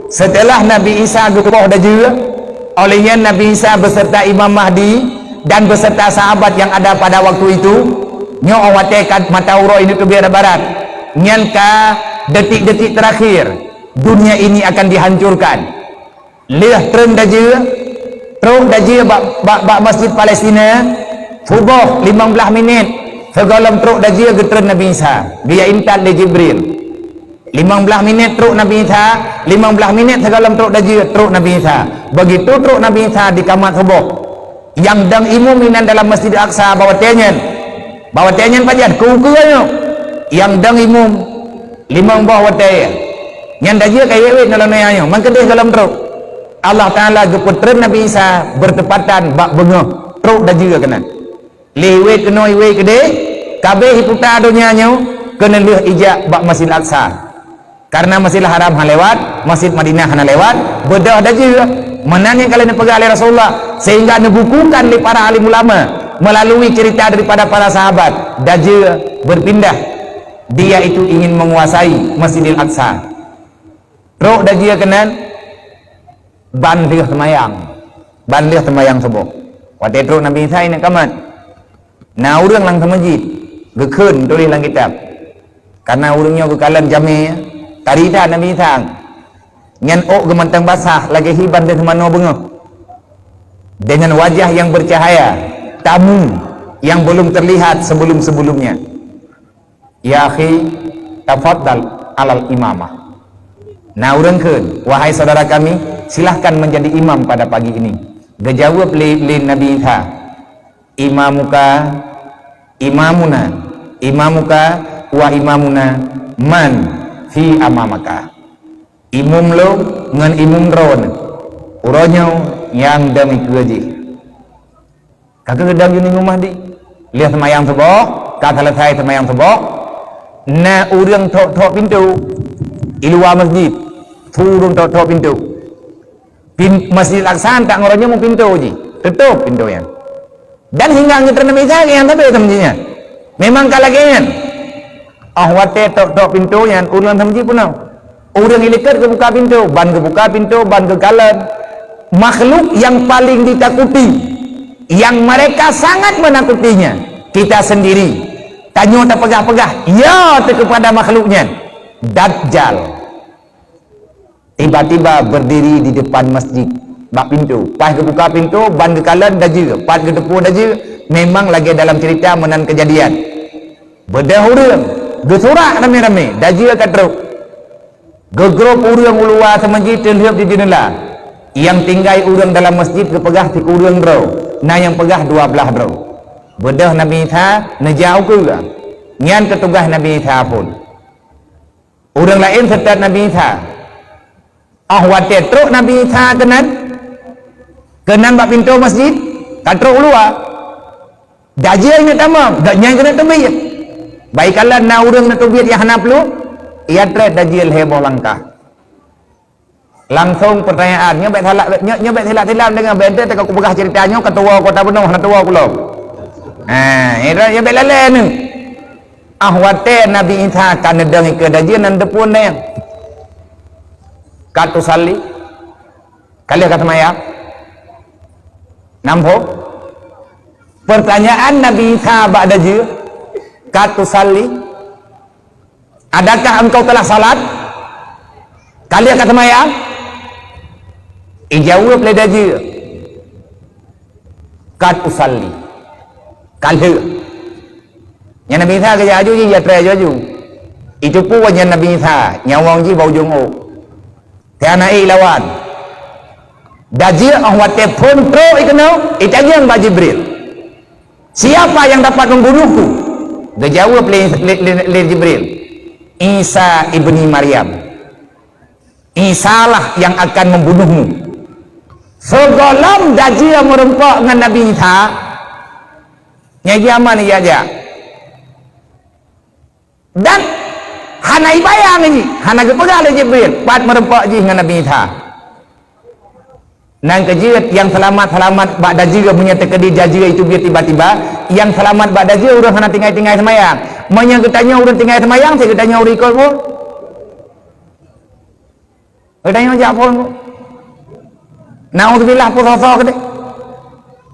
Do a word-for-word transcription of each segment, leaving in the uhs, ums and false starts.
Seuteulah Nabi Isa geupoh dajeu, óh lheueh nyan Nabi Isa beuseurta Imam Mahdi dan beuseurta sahabat nyang ada pada waktu itu, nyoe óh watée ka mata uroe ineuk teubiet barat, nyan ka detik-detik terakhir dunia ini akan dihancurkan. Lheueh treun dajeu, trok dajeu bak, bak, bak Masjid Palestina, suboh limong blaih minét, sigohlom trok dajeu geutreun Nabi Isa, geujak intat lé Jibril. Limong blaih minét trok Nabi Isa, limong blaih minét sigohlom trok dajeu, trok Nabi Isa. Begitu trok Nabi Isa di kamat suboh. Nyang dong imum inan dalam Masjid Aqsa bak watée nyan. Bak watée nyan pajan, keu ukeue nyoe. Nyang dong imum, limong boh watée. Nyan dajeu ka ék wét nolong nyan nyoe, mangkeudeh gohlom trok. Allah Taala geupeutreun Nabi Isa bertepatan bak beungoh, trok dajeu keunan. Lheueh iwét keunoe iwét keudeh, ka abéh iputa donya nyoe, keuneulheueh ijak bak Masjid Aqsa. Kareuna Masjidil Haram hana lewat, Masjid Madinah hana lewat, beudôh dajeu. Meunan nyang ka lheueh neupeugah lé Rasulullah, sehingga neubukukan lé para alim ulama melalui cerita daripada para sahabat, dajeu berpindah, dia itu ingin menguasai Masjidil Aqsa. Trok dajeu keunan, ban lheueh seumayang. Ban lheueh seumayang suboh. Watée trok Nabi Isa ineuk kamat, na ureuëng lam meuseujid geukheun tuléh lam kitab. Kareuna ureuëng nyoe geukalon jamé, tari that Nabi Isa. Nyan ôk geumantong basah lagée hi ban lheueh seumanoe beungoh. Dengan wajah yang bercahaya, tamu yang belum terlihat sebelum-sebelumnya. "Ya akhi, tafaddal alal imamah." Na ureuëng kheun, "Wahai saudara kami, silahkan menjadi imam pada pagi ini." Geujaweueb lé, lé Nabi Isa, "Imamuka, imamuna, imamuka wa imamuna man fi amamaka." Imum lôn ngon imum droeneuh, uroe nyoe nyang deuh mikeue jih. Ka keuh geudong Imum Mahdi. Lheueh seumayang suboh, ka seuleusai seumayang suboh, na ureuëng thok-thok pintoe di luwa masjid. Su ureuëng thok-thok pintoe. Pin-, Masjid Aqsa tak ngon uroe nyoe mupintoe jih, teutôp pintoe nyan. Dan hingga geutreun Nabi Isa nyang sabe teuma jih nyan. Memang ka lagée nyan. Óh watée thok-thok pintoe nyan, ureuëng lam meuseujid peunoh. Ureuëng ilikot geubuka pintoe, ban geubuka pintoe, ban geukalon. Makhluk yang paling ditakuti, yang mereka sangat menakutinya, kita sendiri. Tanyoe tapeugah-peugah, ya teuh keupada makhluk nyan, Dajjal. Tiba-tiba berdiri di depan masjid, bak pintoe. Pas geubuka pintoe, ban geukalon dajeu. Pat geuteupeue dajeu, memang lagée dalam cerita meunan keujadian. Beudôh ureuëng, geusurak ramé-ramé, dajeu ka trok. Geugrob ureuëng u luwa teumeuji teulheueb di jeuneula. Nyang tinggai ureuëng dalam masjid geupeugah sikureueng droe, na nyang peugah dua blaih droe. Beudôh Nabi Isa neujak ukeue. Nyan keuh tugaih Nabi Isa phon. Ureuëng laén seutôt Nabi Isa. Óh watée trok Nabi Isa keunan, keunan bak pintoe masjid, ka trok u luwa. Dajeu nyang tamong, gobnyan keuneuk teubiet. Bak ikalon na ureuëng neuteubiet nyang hana pluek, ia treb dajeu lhée boh langkah. Langsong peutanyaan, nyoe bék salah, nyoe, nyoe bék silap-silap deungon, bék teuka kupeugah cerita nyoe keu tuwoe kota bunoe, hana tuwoe kulom. Ha, nyoe bék lalée neuh. Óh watée Nabi Isa ka neudong ikeue dajeu nan deupun nyan. Ka tusalli? Ka lheueh ka seumayang? Namphok? Pertanyaan Nabi Isa bak dajeu, "Ka tusalli? Adakah engkau telah salat? Ka lheueh ka seumayang?" Ijaweueb lé dajeu, "Qad usalli." Ka lheueh. Nyan Nabi Isa geujak aju jih, ia treb aju-aju. Iteupeue nyan Nabi Isa, nyawöng jih bak ujong ôk. Tiana ék lawan. Dajeu óh watée phon trok ikeunoe, itanyong bak Jibril, "Siapa yang dapat membunuhku?" Geujaweueb lé, lé, lé, lé Jibril, "Isa ibni Maryam." Isalah yang akan membunuhmu. Sigohlom dajeu meureumpok ngon Nabi Isa, nyan jih aman ijak-jak. Dan hana ibayang jih, hana geupeugah lé Jibril, pat meureumpok jih ngon Nabi Isa. Nan keujeuet nyang seulamat-seulamat bak dajeu, meunyoe teukeudi dajeu itu biet tiba-tiba, nyang seulamat bak dajeu ureuëng hana tinggai-tinggai seumayang. Meunyoe geutanyoe ureuëng tinggai seumayang, cit geutanyoe ureuëng ikot buet. Geutanyong jak phon. Naudzubillah, peue soe-soe keudeh.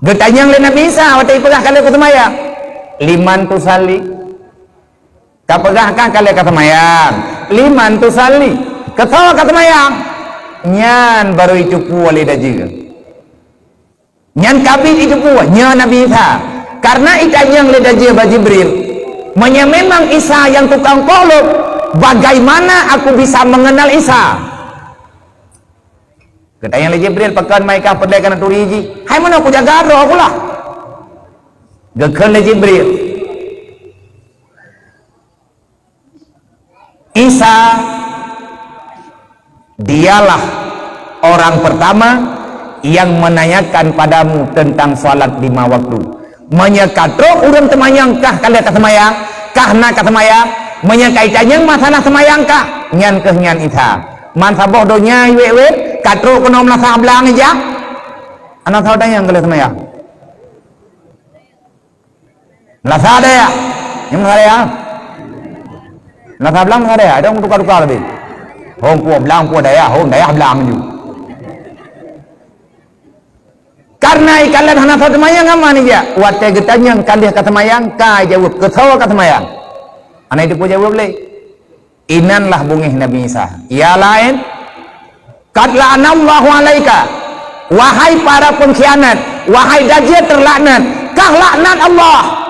Geutanyong lé Nabi Isa watée jipeugah ka lheueh ka seumayang. Liman tusalli? Ka peugah kan ka lheueh ka seumayang. Liman tusalli? Keu soe ka seumayang? Nyan barô jiteupeue lé dajee. Nyan ka biet jiteupeue, nyoe Nabi Isa. Kareuna itanyong lé dajee bak Jibril, "Meunyoe memang Isa nyang tukang koh lôn, bagaimana aku bisa mengenal Isa?" Geutanyong lé Jibril, "Pakon ma i kah peureulée keuneuk turi jih?" "Hai meunoe kujaga droe kulah." Geukheun lé Jibril, Isa, dialah orang pertama yang menanyakan padamu tentang salat lima waktu. Meunyoe ka trok ureuëng teumanyong kah ka lheueh ka seumayang, kah na ka seumayang, meunyoe ka itanyong masalah seumayang kah, nyan kheueh nyan Isa. Man saboh donya iwet-wet, ka trok keunoe meulasah blang ija, hana soe tanyong ka lheueh seumayang. Meulasa daya. Nyang meulasa daya. Meulasa blang meulasa daya. Ada orang tukar-tukar tadi. Hong puah blang, puah daya, hong daya blang ju. Karena ikalon hana soe teumayang, aman ija. Watée geutanyong ka lheueh ka teumayang, ka jaweueb, keu soe ka teumayang. Hana jiteupeue jaweueb lé. Inan lah beungéh Nabi Isa. Ya laén, qad la'anallahu alaika, wahai para pengkhianat, wahai dajee terlaknat, kah laknat Allah.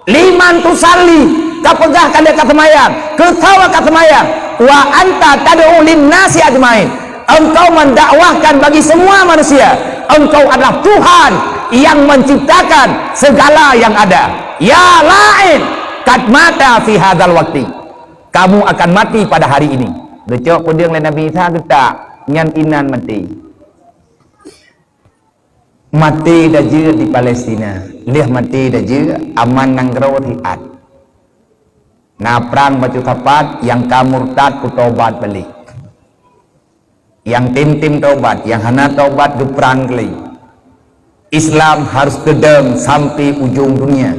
Liman tusalli, ka peugah ka lheueh ka seumayang, keu soe ka seumayang, wa anta tad'u linnasi ajmain, engkau mendakwahkan bagi semua manusia, engkau adalah Tuhan yang menciptakan segala yang ada. Ya laén, qad mata fi hadzal waqti. Kamu akan mati pada hari ini. Geucok peudeueng lé Nabi Isa geutak, nyan inan maté. Maté dajee di Palestina, lheueh maté dajee aman nanggroe siat. Na prang bacut sapat, nyang ka murtad kutobat balek. Nyang tem-tem taubat, nyang hana taubat geuprang keulai. Islam harus teudong sampai ujong dunia.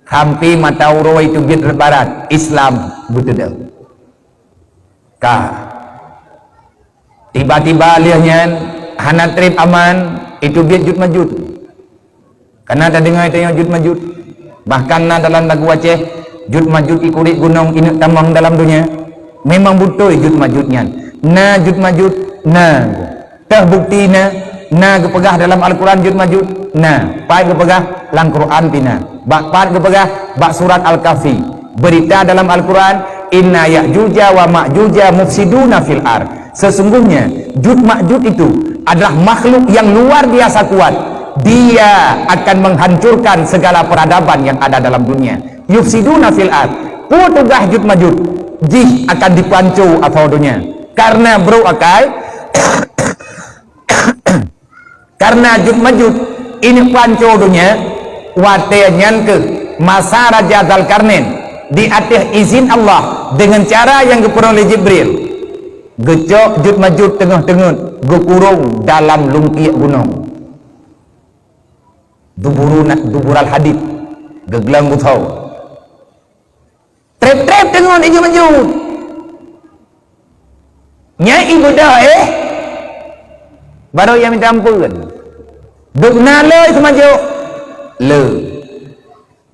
Sampai mata uroe teubiet rot barat, Islam beuteudong. Ka. Tiba-tiba lheueh nyan hana treb aman, teubiet Jut Majut. Kana tadeungoe tanyoe Jut Majut. Bahkan na dalam lagu Aceh, Jut Majut i kurit gunong ineuk tamong dalam donya. Memang beutôi Jut Majut nyan. Na Jut Majut, na. Teuh bukti na, na geupeugah dalam Al-Quran Jut Majut, na. Pat geupeugah, lam Quran pih na. Bak pat geupeugah, bak surat Al-Kahfi. Berita dalam Al-Quran, "Inna Ya'juja wa Ma'juja mufsiduna fil ard." Sesungguhnya, Jut Majut itu adalah makhluk yang luar biasa kuat. Dia akan menghancurkan segala peradaban yang ada dalam dunia. Yufsiduna fil ard. Peue tugaih Jut Majut? Jih akan dipanco atau dunia. Karena brok akai, karena Jut Majut ini panco dunia, watée nyan keuh masa Raja Zalkarnain di ateueh izin Allah dengan cara yang geupeurong lé Jibril. Geucok Jut Majut teungoh-teungeut geukurong dalam lungkiek gunong. Duburu na-, dubural hadid, geuglong beuthau. Treb-treb teungon i Jut Majut. Nyan i beudôh éh, barô ia minta ampeuen. Dubna le i Jut Majut. Le.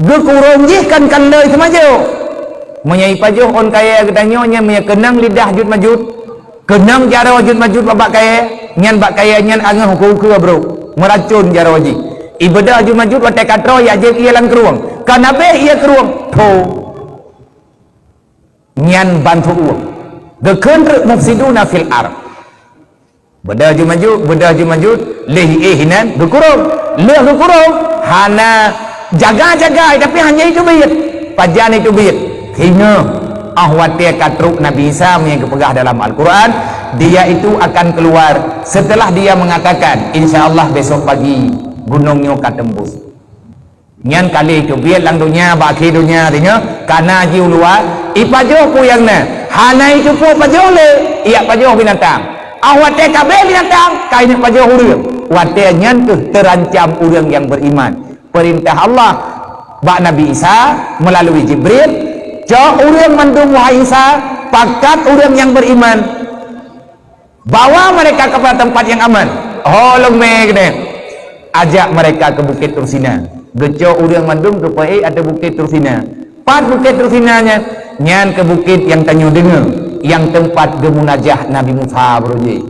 Geukurong jih kan, kan le i Jut Majut. Meunyoe ipajoh ôn kayée geutanyoe nyan meunyoe keunong lidah Jut Majut, keunong jaroe Jut Majut bak kayée, nyan bak kayée nyan angeuh ukeue-ukeue brok, meuracon jaroe jih. I beudôh Jut Majut watée ka troe jak jieb ie lam krueng. Ka na abéh ie krueng, tho. Nyan ban tho ueng. Geukheun rot mufsiduna fil ard. Beudôh Jut Majut, beudôh Jut Majut, lheueh éh inan geukurong. Lheueh geukurong, hana jaga-jaga, tapi hana iteubiet. Pajan iteubiet? Singoh, óh watée ka trok Nabi Isa meunyoe geupeugah dalam Al-Quran, dia itu akan keluar setelah dia mengatakan, "Insya Allah besok pagi gunong nyoe ka tembus." Nyan ka lheueh teubiet lam donya, bak akhé donya tanyoe, ka na jiôh luwa, ipajoh peue nyang na. Hana iteupeue pajoh lé, ijak pajoh binatang. Óh watée ka abéh binatang, ka ineuk pajoh ureuëng. Watée nyan keuh teurancam ureuëng nyang beriman. Peurintah Allah bak Nabi Isa meulalui Jibril, "Cok ureuëng mandum, wahai Isa, pakat ureuëng nyang beriman." Bawa mereka kepada tempat yang aman. Ho lôn mè keudeh. Ajak mereka ke Bukit Tursina. Geucok ureuëng mandum geupeuék ateueh Bukit Tursina. Pat Bukit Tursina nyan? Nyan keuh bukét nyang tanyoe deungoe, nyang teumpat geumunajah Nabi Musa baroe jih.